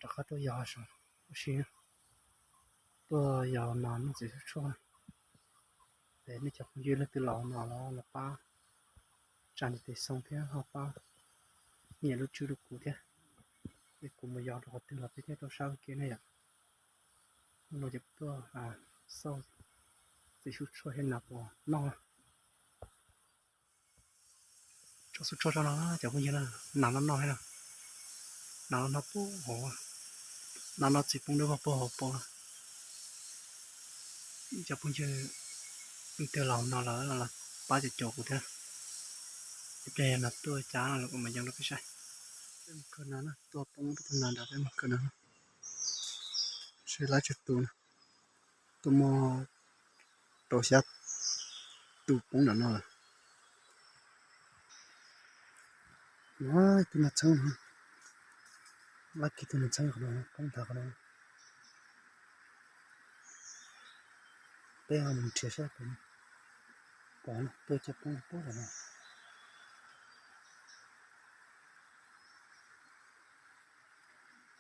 rov qab tuaj yos saum lub sij hawm, tuaj yos mas noj txiv tshuaj. Es nej cov phooj ywg leej twg los no los los pab tsa ntiv tes xoo thiab ho pab nias lub tswb rau kuv thiab, es kuv mus yos rau qhov twg los peb thiaj tau saib ua ke na yom. Hnub no ces kuv tuaj xauj txiv tshuaj thiab nas puas noj. Tso xub tsuag tso no cov phooj ywg na, nas no noj thiab no, nas no noj puag hauv, nas no txiv poob dawb vog puag hauv paus. Cov phooj ywg leej twg los no lawm los pab caum caum kuv thiab, ib pliag yog nas tuaj cas los kuv mam yoo rau peb saib. Peb mus kawg nas na, tuaj poob rau puag nram nrad, peb mus kawg nas. Seb lawv tsawg tus na, tuaj muaj rau xya tus poob nram no lawm. Ib tug nas txheeb no, lab kiag tug nas txheeb qhov no poob ntawd qhov no. Peb ho mus nrhiav saib puas pom, tuaj cas poob puag nram no.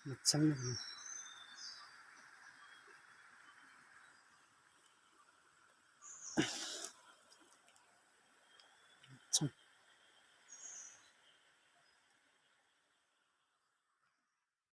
Nas txheeb no.